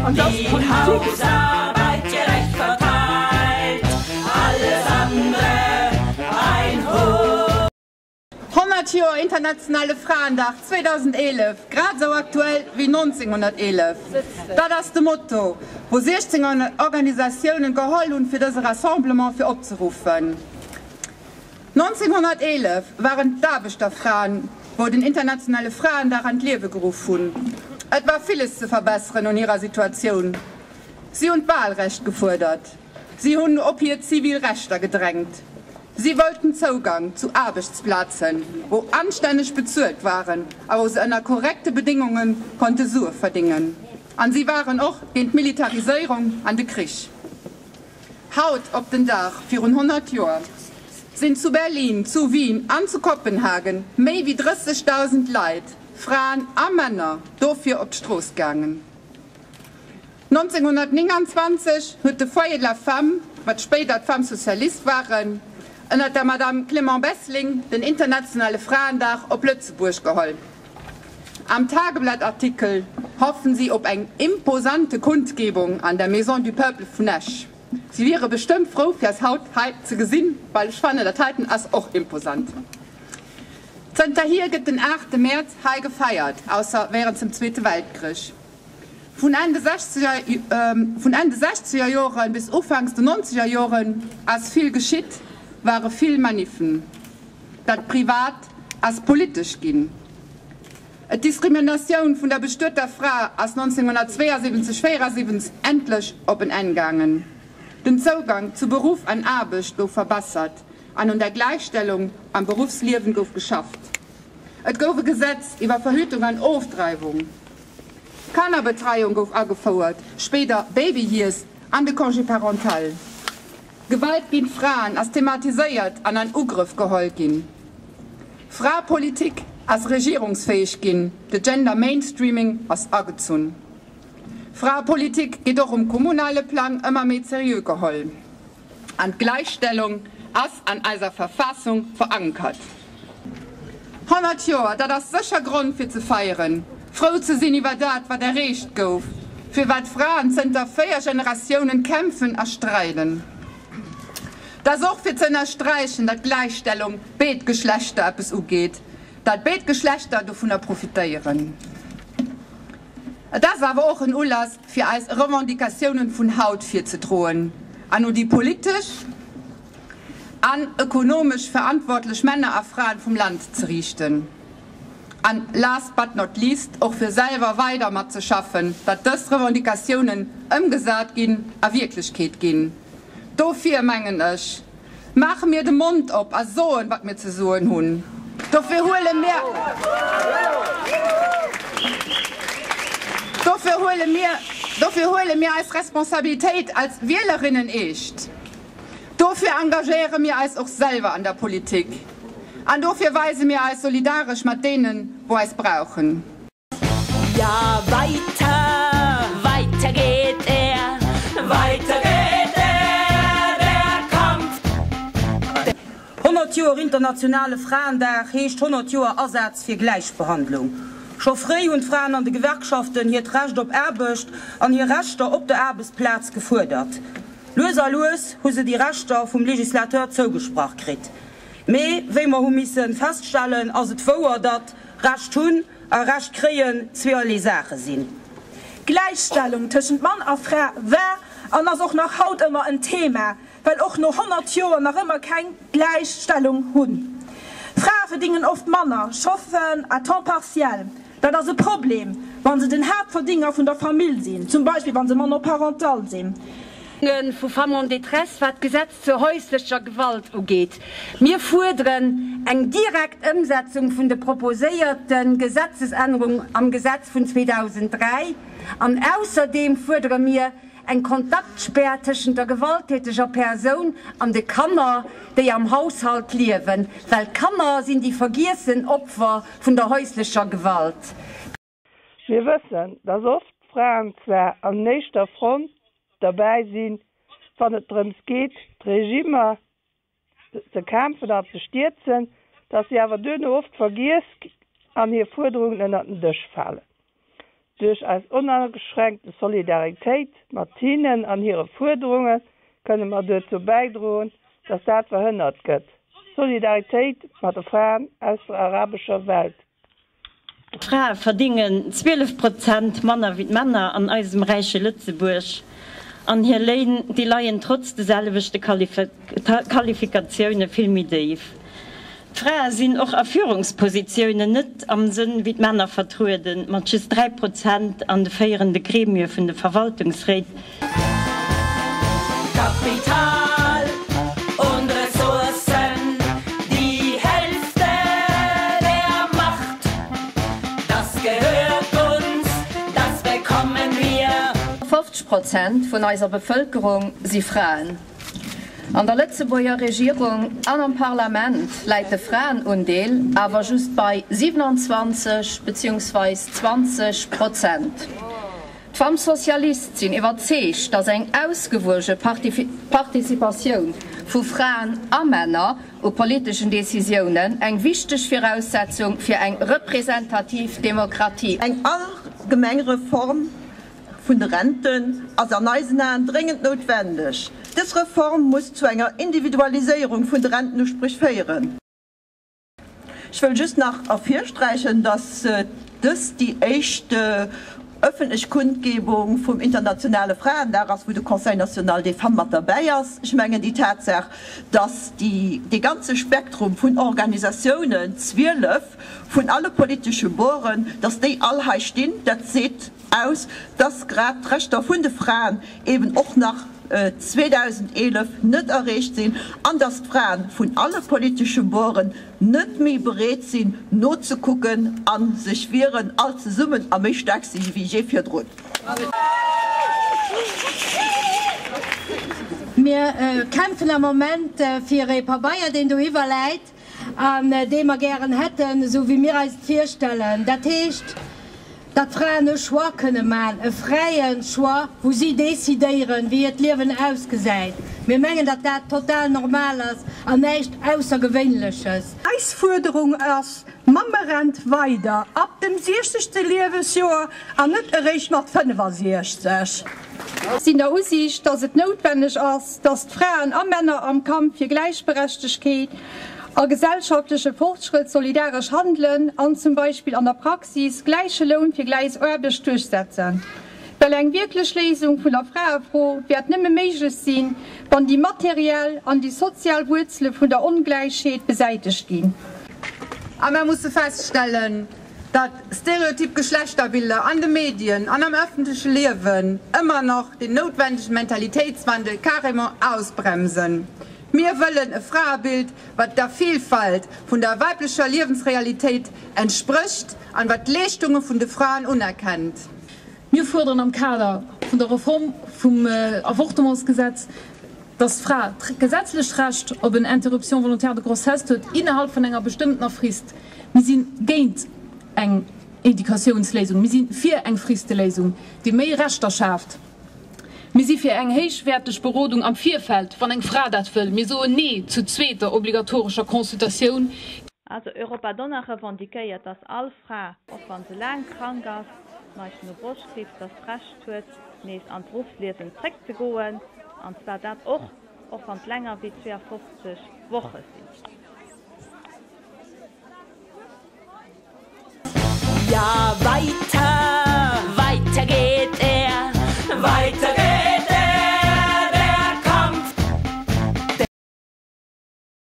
An dass Die d'Politik. Hausarbeit gerecht verteilt, alles andere ein Hohn. 100 Joer internationale Fraendag 2011, grad esou aktuell wéi 1911. Dat ass de Motto, wou 16 Organisatiounen geholl hunn, fir dëse Rassemblement fir opzeruffen. 1911 waren d'Aarbechterfraen, wou den internationale Fraendag an d'Liewe geruff hunn. Et war villes ze verbesseren un hirer Situatioun. Si hunn d'Wahlrecht gefuerdert. Si hunn op hir zivil Rechter gedrängt. Si wollten Zougang zu Aarbechtsplazen, wou anstänneg bezuelt waren a wou se ënner korrekte Bedéngunge konnte Sue verdéngen. An si waren och géint d'Militariséierung an de Krich. Haut op den Dag virun 100 Joer sinn zu Berlin, zu Wien an zu Kopenhagen méi wéi 30.000 Leit, Fraen a Männer, dofir op d'Strooss gaangen. 1929 huet de Foyer de la Femme, wat spéider d'Femmes Socialistes waren, ënner der Madame Clément-Bessling den internationale Fraendag op Lëtzebuerg geholl. Am Tageblatt-Artikel hoffen si op eng imposante Kundgebung an der Maison du Peuple vun Esch. Si wiere bestëmmt frou fir eis haut hei ze gesinn, well ech fannen dat heiten ass och imposant. Zënterhier gëtt den 8 Mäerz hei gefeiert, ausser wärend dem Zweete Weltkrich. Vun Enn de sechzeger Joren bis ufanks de nonzeger Joren ass vill geschitt, ware vill Maniffen. Dat Privat ass politesch ginn. D'Diskriminatioun vun der bestueter Fra ass 1972, 74 endlech op en Enn gaangen. Den Zougang zu Beruff an Aarbecht gouf verbessert an un der Gläichstellung am Beruffsliewen gouf geschafft. Et gouf e Gesetz iwwer Verhütung an Ofdreiwung. Kannerbetreiung gouf agefouert, spéider Baby Years an de Congé parental. Gewalt géint Fraen ass thematiséiert an an Ugrëff geholl ginn. Fraepolitik ass regierungsfäeg ginn, de Gender Mainstreaming ass agezunn. Fraepolitik gétt och um kommunale Plang ëmmer méi seriö geholl. An d'Gläichstellung ass an eiser Verfassung verankert. 100 Joer, dat ass sécher Grond fir ze feieren, frou ze sinn iwwer dat, wat erreecht gouf, fir wat Fraen zënter 4 Generatiounen kämpfen a streiden. Dat ass och fir ze ënnersträichen, datt Gläichstellung béid Geschlechter eppes ugeet, datt béid Geschlechter dovunner profitéieren. Et ass awer och en Ulass, fir eis Revendicatiounen vun haut virzedroen an un déi politesch an ökonomesch verantwortlech Männer a Fraen vum Land ze riichten. An last but not least och fir selwer weider mat ze schaffen, datt dës Revendicatiounen ëmgesat ginn a Wierklechkeet ginn. Dofir mengen ech, Maache mir de Mond op a soen, wat mir ze soen hunn. Dofir huele mir, dofir huele mir, dofir huele mir eis Responsabilitéit als Wielerinnen eescht. Dofir engagéiere mir eis och selwer an der Politik. An dofir weise mir eis solidaresch mat deenen, wou eis brauchen. Ja weiter, weiter geht er, weiter geht er, der Kampf. 100 Joer internationale Fraendag heescht 100 Joer Asaz fir Gläichbehandlung. Scho fréi hunn d'Fraen an de Gewerkschaften hiert Recht op Aarbecht an hir Rechter op der Aarbechtsplaz gefuerdert. Lues a lues hu se déi Rechter vum Legislateur zougesprach kritt. Mee wéi mer hu misse feststellen, ass et wouer, datt Recht hunn a Recht kréien zweeërlee Saache sinn. Gläichstellung tëschent Mann a Fra war an ass och nach haut ëmmer en Thema, well och no 100 Joer nach ëmmer keng Gläichstellung hunn. Frae verdingen oft manner, schaffen à temps partiel. Dat ass e Problem, wa se den Haaptverdinger vun der Famill sinn, zum Beispill wa se monoparental sinn. Vu Femmes en détresse, wat d'Gesetz zur häuslecher Gewalt ugeet. Mir fuerderen eng direkt Ëmsetzung vun de proposéierte Gesetzesännerung am Gesetz vun 2003 an ausserdeem fuerdere mir eng Kontaktspär tëschent der gewalttäteger Persoun an de Kanner, déi am Haushalt liewen, well d'Kanner sinn déi vergiessen Opfer vun der häuslecher Gewalt. Mir wëssen, dass oft d'Fraen zwar an éischter Front derbäi sinn, wann et drëms geet, d'Regimer ze kämpfen an ze stierzen, dass si awer duerno oft vergiess an hir Fuerderungen ënnert den Dësch falen. Duerch eis onageschränkte Solidaritéit mat hinnen an hire Fuerderunge kënne mer duerzou bäidroen, datt dat verhënnert gëtt. Solidaritéit mat de Fraen aus der arabescher Welt. D'Frae verdingen 12 Prozent manner wéi d'Männer an eisem räiche Lëtzebuerg an hir Léin, déi leien trotz de selwechte Qualifikatioune vill méi déif. D'Frae sinn och a Führungspositiounen net am Sënn wéi d'Männer vertrueden, mat just 3 Prozent an de féierende Gremie vun de Verwaltungsréit. Kapital und Ressourcen, die Hälfte der Macht, das gehört uns, das bekommen wir. 50 Prozent vun eiser Bevëlkerung si Fraen. An der Lëtzebuerger Regierung an am Parlament läit de Fraenundeel awer just bei 27 beziehungsweis 20 Prozent. D'Femmes Socialistes sinn iwwerzeegt, datt eng ausgewuege Participatioun vu Fraen a Männer u politeschen Decisiounen eng wichteg Viraussetzung fir eng representativ Demokratie. Eng allgemeng Reform vun de Renten ass an eisen Aen dréngend noutwendeg. Dës Reform muss zu enger Individualiséierung vun de Rentenuspréch féieren. Ech wëll just nach ervirsträichen, dass dëst déi éischt ëffentlech Kundgebung vum internationale Fraendag ass, wou de Conseil national des femmes mat derbäi ass. Ech mengen, déi Tatsaach, dass déi, dee ganze Spektrum vun Organisatiounen, 12 vun alle politesche Boren, dass déi all hei stinn, dat seet aus, dass grad d'Rechter vun de Fraen eben och nach 2011 net erreecht sinn an dass d'Fraen vun alle politesche Boren net méi bereet sinn nozekucken a sech wieren, all zesummen a méi staark si wéi jee virdrun. Mir kämpfen am Moment fir ee Pabeier, deen dohiwwer läit an dee mer gären hätten, esou wéi mir eis et virstellen. Dat heescht, datt d'Fraen e Choix kënne maachen, e fräie Choix, wou si decidéieren, wéi hiert Liewen ausgesäit. Mir mengen, datt dat total normal ass an näischt Aussergewéinleches. Eis Fuerderung ass, Mammerent weider ab dem 60. Liewesjoer an net eréischt mat 65. Sinn der Usiicht, dass et noutwenneg ass, dass d'Fraen a Männer am Kampf fir Gläichberechtegkeet a gesellschaftleche Fortschrëtt solidaresch handelen an zum Beispill an der Praxis gläiche Loun fir gläich Aarbecht duerchsetzen. Well eng wierklech Léisung vun der Fraefro wäert nëmme méiglech sinn, wann déi materiell an déi sozial Wuerzele vun der Ongläichheet besäitegt ginn. A mer musse feststellen, datt stereotyp Geschlechterbiller an de Medien an am öffentleche Liewen ëmmer nach den noutwendegen Mentalitéitswandel carrément ausbremsen. Mir wëllen e Fraebild, wat der Vielfalt vun der weiblecher Liewensrealitéit entsprécht an wat d'Leeschtunge vun de Fraen unerkennt. Mir fuerderen am Kader vun der Reform vum Avortementsgesetz, dass d'Fra d'gesetzlecht Recht op en Interruption volontaire de grossesse huet innerhalb vun enger bestëmmtener Frist. Mir si géint eng Indikatiounsléisung, mir si fir eng Fristeléisung, déi méi Rechter schaaft. Mir si fir eng héichwäerteg Berodung am Virfeld, wann eng Fra dat wëll. Mir soen Nee zur zweeter obligatorescher Consultatioun. Also Europa Donna revendiquéiert, dass all Fra, och wann se laang krank ass, meescht no Broschtkriibs, dass d'Recht huet, nees an d'Beruffsliewen zréckzegoen, an zwar dat och, och wann et länger wéi 52 Woche sinn.